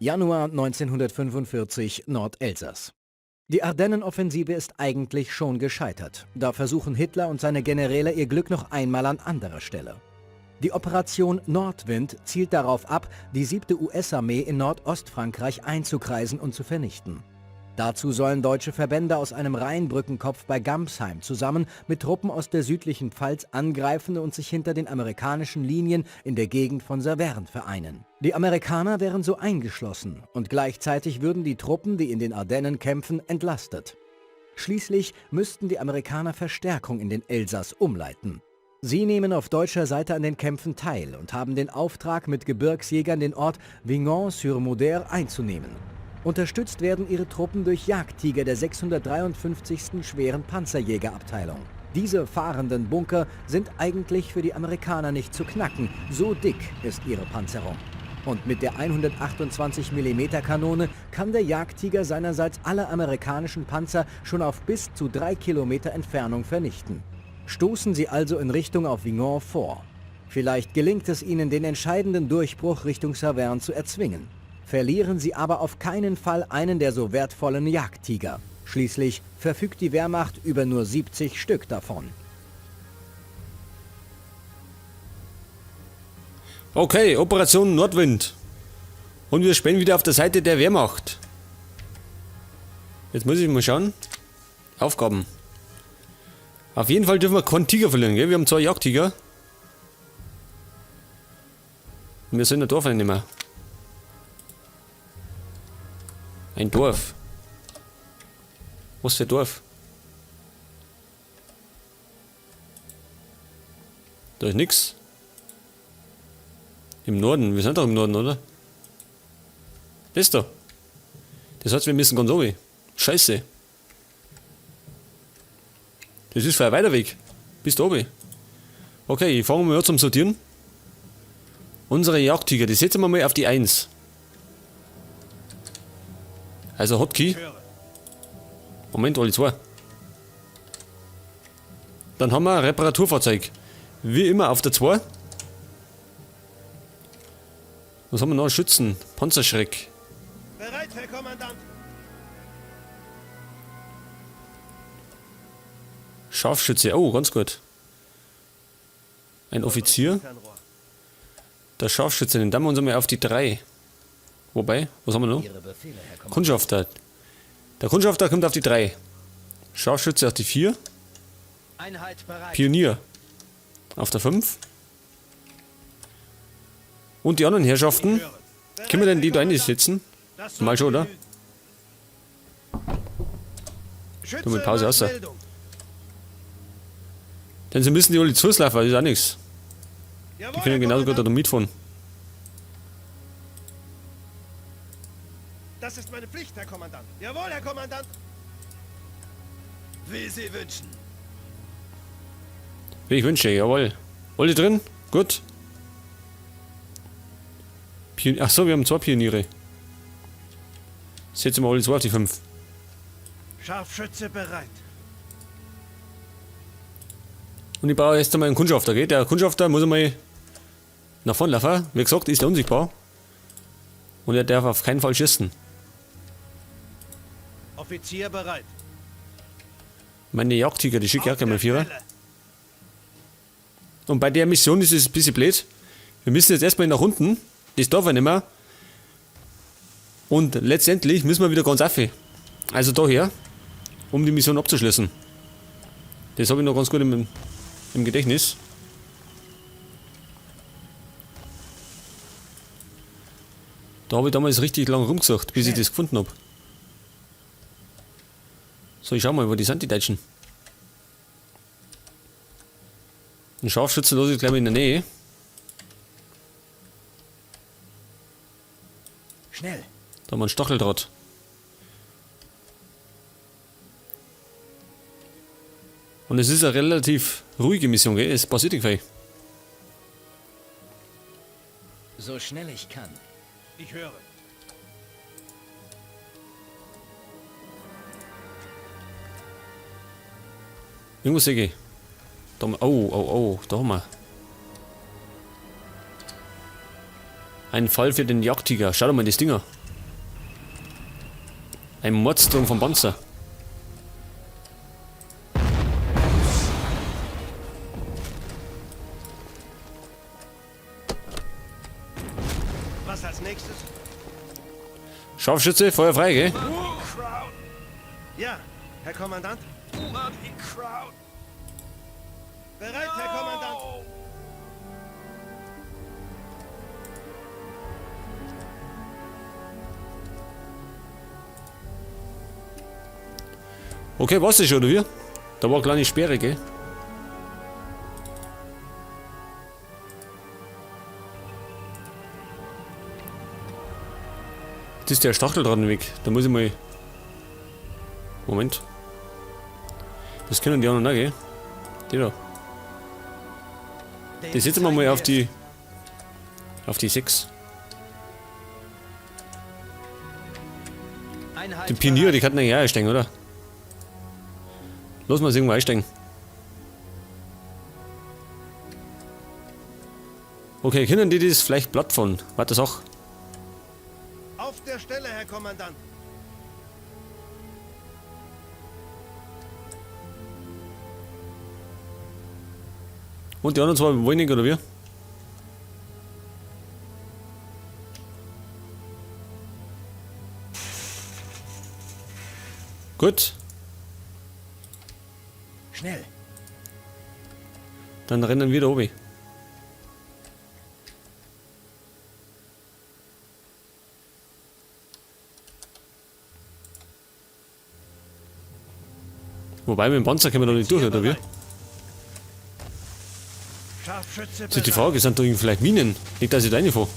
Januar 1945, Nordelsass. Die Ardennenoffensive ist eigentlich schon gescheitert. Da versuchen Hitler und seine Generäle ihr Glück noch einmal an anderer Stelle. Die Operation Nordwind zielt darauf ab, die 7. US-Armee in Nordostfrankreich einzukreisen und zu vernichten. Dazu sollen deutsche Verbände aus einem Rheinbrückenkopf bei Gambsheim zusammen mit Truppen aus der südlichen Pfalz angreifen und sich hinter den amerikanischen Linien in der Gegend von Saverne vereinen. Die Amerikaner wären so eingeschlossen und gleichzeitig würden die Truppen, die in den Ardennen kämpfen, entlastet. Schließlich müssten die Amerikaner Verstärkung in den Elsass umleiten. Sie nehmen auf deutscher Seite an den Kämpfen teil und haben den Auftrag, mit Gebirgsjägern den Ort Vignon-sur-Moder einzunehmen. Unterstützt werden ihre Truppen durch Jagdtiger der 653. Schweren Panzerjägerabteilung. Diese fahrenden Bunker sind eigentlich für die Amerikaner nicht zu knacken, so dick ist ihre Panzerung. Und mit der 128 Millimeter Kanone kann der Jagdtiger seinerseits alle amerikanischen Panzer schon auf bis zu 3 Kilometer Entfernung vernichten. Stoßen sie also in Richtung auf Vignon vor. Vielleicht gelingt es ihnen, den entscheidenden Durchbruch Richtung Saverne zu erzwingen. Verlieren sie aber auf keinen Fall einen der so wertvollen Jagdtiger. Schließlich verfügt die Wehrmacht über nur 70 Stück davon. Okay, Operation Nordwind. Und wir spielen wieder auf der Seite der Wehrmacht. Jetzt muss ich mal schauen. Aufgaben. Auf jeden Fall dürfen wir keinen Tiger verlieren, gell? Wir haben 2 Jagdtiger. Und wir sollen ein Dorf einnehmen. Ein Dorf. Was für ein Dorf? Da ist nix. Im Norden. Wir sind doch im Norden, oder? Das da. Das heißt, wir müssen ganz runter. Scheiße. Das ist für ein weiter Weg. Bis da oben. Okay, ich fange mal an zum Sortieren. Unsere Jagdtiger, die setzen wir mal auf die 1. Also Hotkey. Moment, alle 2. Dann haben wir ein Reparaturfahrzeug. Wie immer auf der 2. Was haben wir noch? Schützen. Panzerschreck. Bereit, Herr Kommandant. Scharfschütze. Oh, ganz gut. Ein Offizier. Der Scharfschütze, den wir uns einmal auf die 3. Wobei, was haben wir noch? Ihre Befehle, Herr Kommandant. Kundschafter. Der Kundschafter kommt auf die 3. Scharfschütze auf die 4. Einheit bereit. Pionier auf der 5. Und die anderen Herrschaften. Können wir denn die da einsetzen? Mal schon, oder? Du mit Pause raus. Denn sie müssen die alle zulaufen, das ist auch nichts. Die können genauso gut da mitfahren. Das ist meine Pflicht, Herr Kommandant. Jawohl, Herr Kommandant. Wie Sie wünschen. Wie ich wünsche, jawohl. Alle drin? Gut. Achso, wir haben 2 Pioniere. Setzen wir alle 2 auf die 5. Scharfschütze bereit. Und ich brauche jetzt einmal einen Kundschafter, gell? Der Kundschafter muss einmal nach vorne laufen. Wie gesagt, ist er unsichtbar. Und er darf auf keinen Fall schießen. Offizier bereit. Meine Jagdtiger, die schicke ich auch gleich mal Auf der Vierer. Stelle. Und bei der Mission ist es ein bisschen blöd. Wir müssen jetzt erstmal nach unten. Das darf er nicht mehr. Und letztendlich müssen wir wieder ganz auf. Also daher, um die Mission abzuschließen. Das habe ich noch ganz gut im Gedächtnis. Da habe ich damals richtig lang rumgesucht, bis ich das gefunden hab. So, ich schau mal, wo die sind, die Deutschen. Ein Scharfschützen lasse ich gleich mal in der Nähe. Schnell. Da haben wir einen Stacheldraht. Und es ist eine relativ ruhige Mission, gell? Es passiert nicht viel. So schnell ich kann. Ich höre. Irgendwo sehe ich. Da haben wir, oh, oh, oh, da haben wir. Ein Fall für den Jagdtiger. Schau doch mal das Ding an. Ein Mordsturm vom Panzer. Was als nächstes? Scharfschütze, Feuer frei, gell? Ja, Herr Kommandant. Bereit, Herr Kommandant. Okay, war's das schon, oder wie? Da war eine kleine Sperre, gell? Jetzt ist der Stacheldraht weg. Da muss ich mal... Moment. Das können die anderen auch, gell? Die da. Die setzen wir mal auf die... Auf die 6. Einheit Die Pioniere, die könnten eigentlich auch einsteigen, oder? Lass mal irgendwo einsteigen. Okay, können die das vielleicht platt fahren? Warte, Sache. Auf der Stelle, Herr Kommandant. Und die anderen zwei wollen nicht, oder wie? Gut, Schnell. dann rennen wir da oben. Wobei, mit dem Panzer können wir da nicht durch, oder wie? Scharfschütze Das ist die bereit. Frage, sind da irgendwie vielleicht Minen? Nicht, dass ich da reinfahre.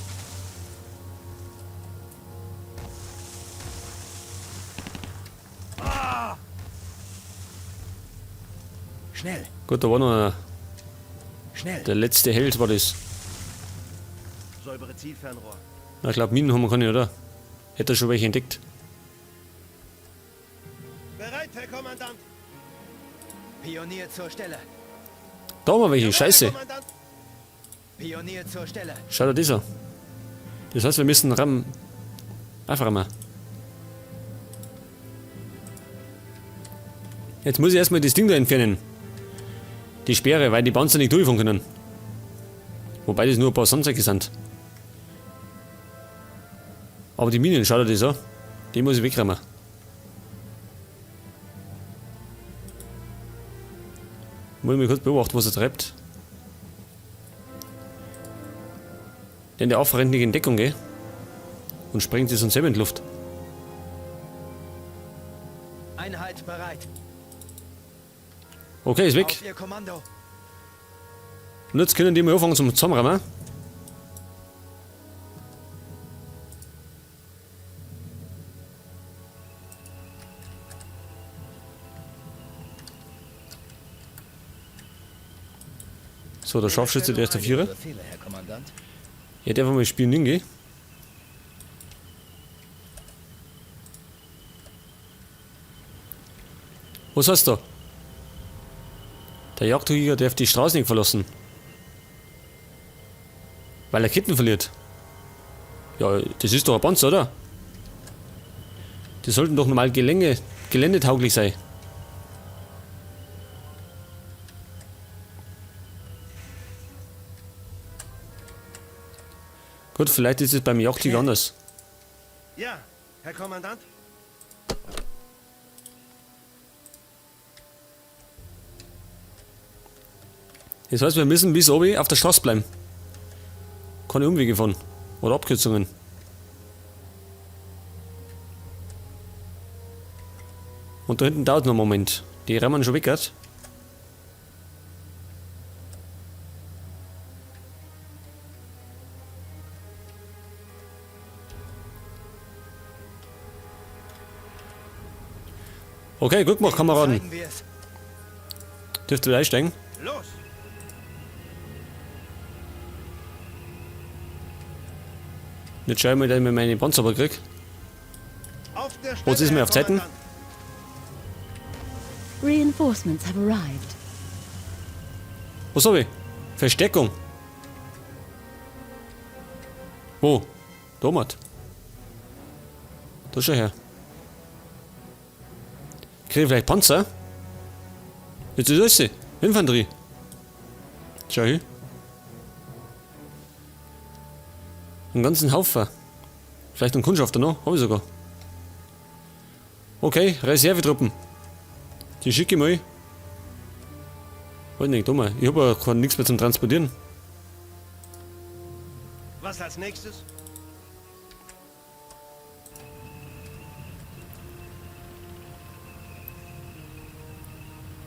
Schnell. Gut, da war noch einer. Schnell. Der letzte Held war das. Säubere Zielfernrohr. Na, ich glaube, Minen haben wir keine, oder? Hätte er schon welche entdeckt. Bereit, Herr Kommandant. Pionier zur Stelle. Da haben wir welche, Jawohl, Herr scheiße. Kommandant. Pionier zur Stelle. Schau dir das an. Das heißt, wir müssen rammen. Einfach rammen. Jetzt muss ich erstmal das Ding da entfernen. Die Sperre, weil die Panzer nicht durchfahren können. Wobei das nur ein paar Sandsäcke sind. Aber die Minen, schau dir das an. Die muss ich wegrammen. Muss ich mal kurz beobachten, was er treibt. Denn der Affe rennt nicht in Deckung, gell? Und sprengt sich sonst selber in die Luft. Einheit bereit. Okay, ist weg. Auf Ihr Kommando. Und jetzt können die mal anfangen zum Zusammenräumen. So, der Scharfschütze, der ist der Vierer. Befehle, Herr Kommandant. Ja, der mal spielen gehen. Was hast du? Der Jagdtiger darf die Straße nicht verlassen. Weil er Ketten verliert. Ja, das ist doch ein Panzer, oder? Die sollten doch normal geländetauglich sein. Gut, vielleicht ist es beim Jagdtiger anders. Ja, Herr Kommandant. Das heißt, wir müssen bis oben auf der Straße bleiben. Keine Umwege fahren. Oder Abkürzungen. Und da hinten dauert noch einen Moment. Die rammen schon weg, gell? Okay, gut gemacht, Kameraden. Zeigen wir's. Dürft ihr einsteigen? Los! Jetzt schau ich mal, dass ich mir meine Panzer krieg. Auf der Stelle, Was ist mir Herr auf Zeiten? Kommandant. Reinforcements have arrived. Was hab ich? Verstärkung. Wo? Da, Matt. Da schau her. Kriege ich vielleicht Panzer. Jetzt ist alles. Infanterie. Schau hin. Einen ganzen Haufen. Vielleicht einen Kundschafter noch. Hab ich sogar. Okay, Reservetruppen. Die schicke ich mal. Halt nicht dumm. Ich hab ja kein nichts mehr zum Transportieren. Was als nächstes?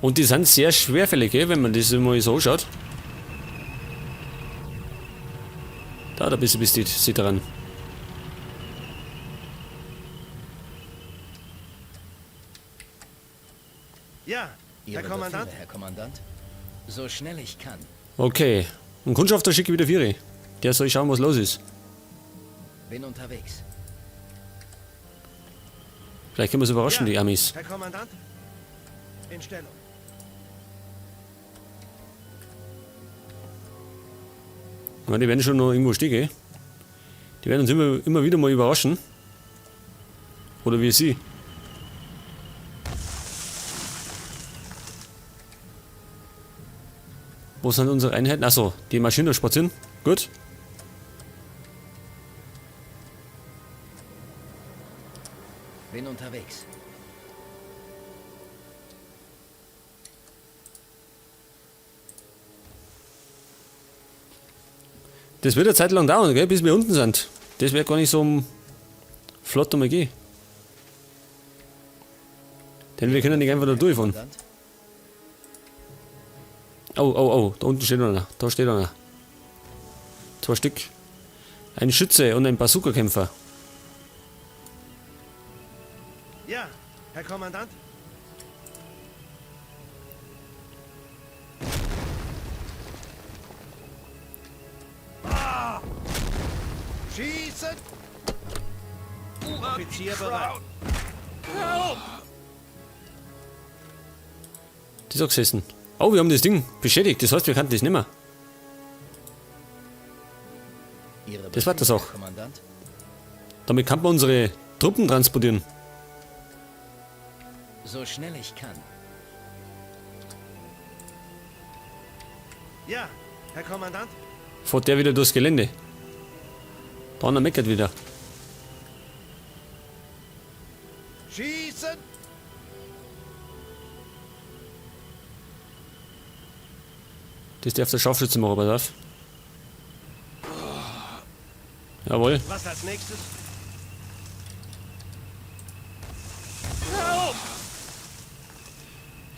Und die sind sehr schwerfällig, gell, wenn man das mal so anschaut. Da bist du, bis die, sie dran. Ja, Ihre Herr Kommandant. Befehle, Herr Kommandant. So schnell ich kann. Okay. Und Kundschafter schicke ich wieder Vieri. Der soll schauen, was los ist. Bin unterwegs. Vielleicht können wir sie überraschen, Ja, die Amis. Herr Kommandant. In Stellung. Ja, die werden schon noch irgendwo stehen, gell? Die werden uns immer wieder mal überraschen. Oder wir sie. Wo sind unsere Einheiten? Achso, die marschieren da spazieren. Gut. Bin unterwegs. Das wird eine Zeit lang dauern, gell, bis wir unten sind. Das wird gar nicht so flott einmal gehen. Denn wir können nicht einfach da durchfahren. Kommandant. Oh, oh, oh, da unten steht einer. Da steht einer. 2 Stück. Ein Schütze und ein Bazooka-Kämpfer. Ja, Herr Kommandant. Ah! Schießen! Offizier bereit. Die ist auch gesessen. Oh, wir haben das Ding beschädigt. Das heißt, wir kannten das nicht mehr. Ihre Das war das Befehle, auch. Herr Kommandant. Damit kann man unsere Truppen transportieren. So schnell ich kann. Ja, Herr Kommandant. Fährt der wieder durchs Gelände. Da einer meckert wieder. Schießen! Das darf der Scharfschütze machen, pass auf. Jawohl. Was als nächstes?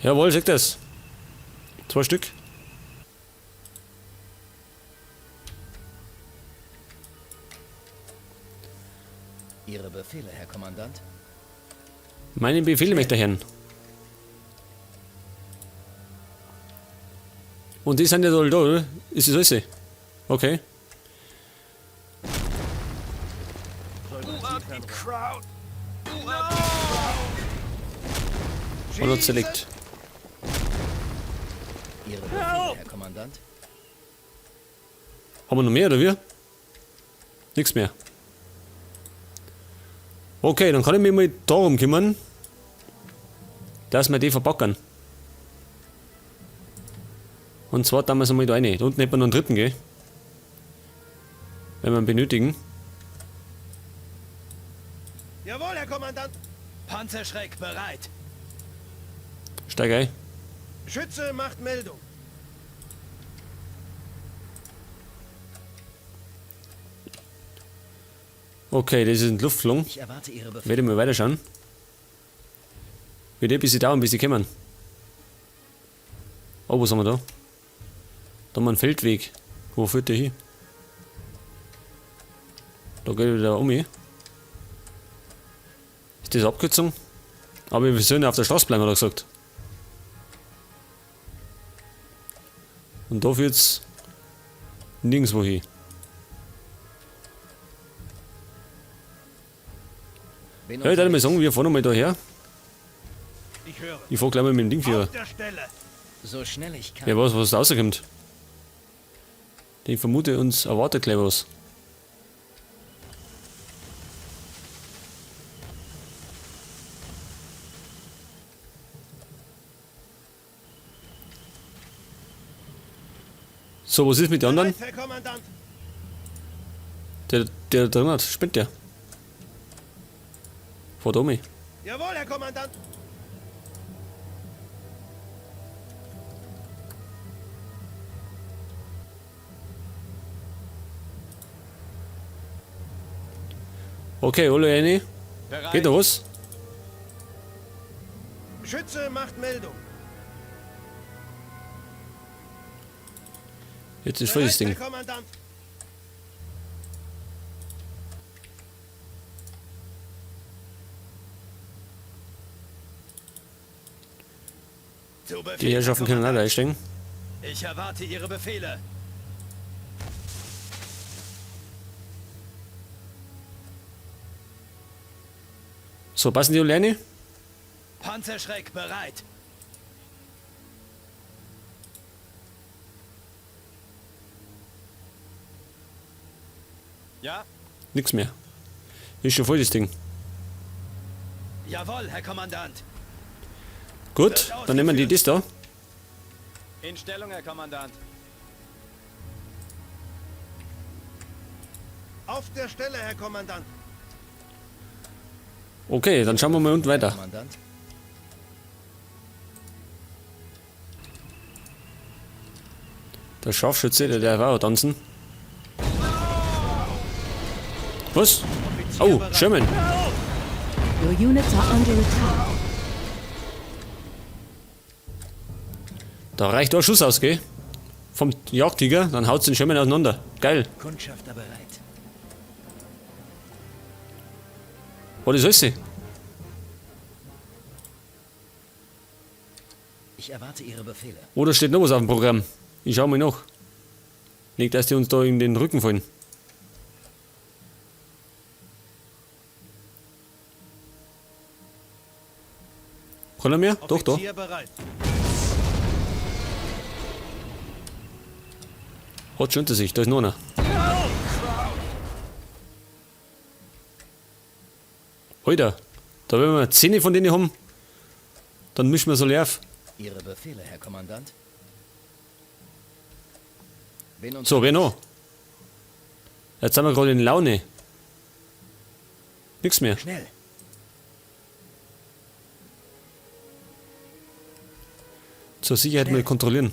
Jawohl, seht das. 2 Stück. Ihre Befehle, Herr Kommandant. Meine Befehle, möchte Herrn. Und die sind ja da, oder? Ist das alles? Okay. Oder zerlegt. Ihre Befehle, Herr Kommandant. Haben wir noch mehr, oder wir? Nix mehr. Okay, dann kann ich mich mal darum kümmern, dass wir die verpacken. Und zwar damals einmal da rein. Da unten hätten wir noch einen dritten, gell? Wenn wir ihn benötigen. Jawohl, Herr Kommandant. Panzerschreck bereit. Steig ein. Schütze macht Meldung. Okay, das ist ein Luftflug. Ich erwarte Ihre Befehle. Werde mal weiterschauen. Wird eh ein bisschen dauern, bis die kommen. Oh, was haben wir da? Da haben wir einen Feldweg. Wo führt der hin? Da geht wieder um. Ist das eine Abkürzung? Aber wir sollen ja auf der Straße bleiben, hat er gesagt. Und da führt's nirgendwo hin. Bin Ja, ich würde mal unterwegs. sagen, wir fahren nochmal da her. Ich höre. Ich fahr gleich mal mit dem Ding vierer. Auf der Stelle. So schnell ich kann. Wer weiß, was da rauskommt. Ich vermute, uns erwartet gleich was. So, was ist mit den anderen? Bereit, Herr Kommandant. Der da drin hat, spinnt der. Vor Domi. Jawohl, Herr Kommandant. Okay, alle rein. Bereit. Geht noch was? Schütze macht Meldung. Jetzt ist voll das Bereit, Ding. Herr Kommandant. Zu Befehl, Die Herrschaften können Herr alle einsteigen. Kommandant. Ich erwarte Ihre Befehle. So, passen die alle rein? Panzerschreck bereit. Ja? Nix mehr. Ist schon voll das Ding. Jawohl, Herr Kommandant. Gut, dann nehmen wir die das da. In Stellung, Herr Kommandant. Auf der Stelle, Herr Kommandant. Okay, dann schauen wir mal unten weiter. Kommandant. Der Scharfschütze, der darf auch tanzen. Was? Oh, Sherman. Your units are under attack. Da reicht ein Schuss aus, gell? Vom Jagdtiger, dann haut's den Sherman auseinander. Geil. Kundschafter bereit. Was ist das? Ich erwarte Ihre Befehle. Oder steht noch was auf dem Programm? Ich schau mal nach. Nicht, dass die uns da in den Rücken fallen. Kann er mehr? Doch, da. Offizier bereit. Hat schon unter sich, da ist noch einer. Alter, da wenn wir 10 von denen haben, dann mischen wir so leer auf. Ihre Befehle, Herr Kommandant. Bin So, wer noch? Jetzt sind wir gerade in Laune. Nix mehr. Schnell. Zur Sicherheit mal kontrollieren.